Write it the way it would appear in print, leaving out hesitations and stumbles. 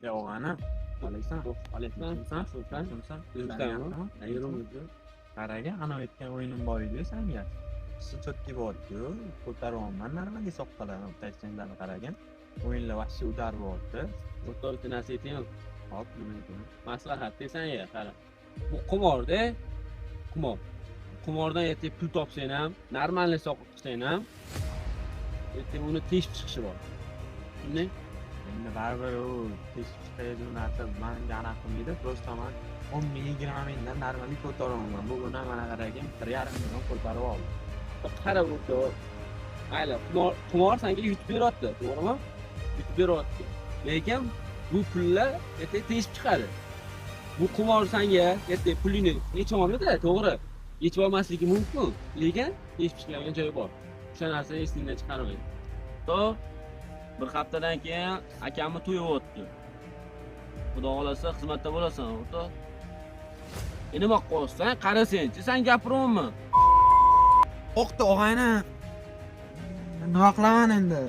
Og'ani. Qalaysan? Qalaysan? Yaxshimisan? Yaxshimisan? Qaraga, ana aytgan o'yinim bor edi sanga. Siz cho'tki bordi-yu, ko'taryapman нормальный soqqalarni, tashlanlarni qaragin. O'yinlar вообще удар bo'lyapti. O'rtoq, bitta narsa aytaymi? Hop, nima aytaman? Maslahat desang ya, qara. Bu qimorda, qimor. Qimordan ertaga pul topsang ham, нормальный soqqa qilsang ham, ertaga uni teshib chiqishi bor. Tushunding? Endi baribir u teshib chiqadigan narsa manga anaqa qilmaydi. Просто man 10 ming, 20 mingdan нормальный ko'taryapman. Bugun ham mana qaragin, 1,5 million ko'tarib oldim. Qara, o'rtoq. Mayli, qimor senga yutib beryapti, to'g'rimi? Yutib beryapti. Lekin bu pullar ertaga teshib chiqadi. Bu qimor senga ertaga pulingni yechib olmaydi, to'g'ri. Yechib olmasligi mumkin, lekin teshib chiqadigan joyi bor. O'sha narsani esingdan chiqarmang. To bir haftadan keyin akamni to'yi o'tdi. Xudo xohlasa, xizmatda bo'lasan, o'rtoq. E, nima qilyapsan? Qara senchi, sen gapiryapman. O'qdi, og'ayni. Nima qilaman endi?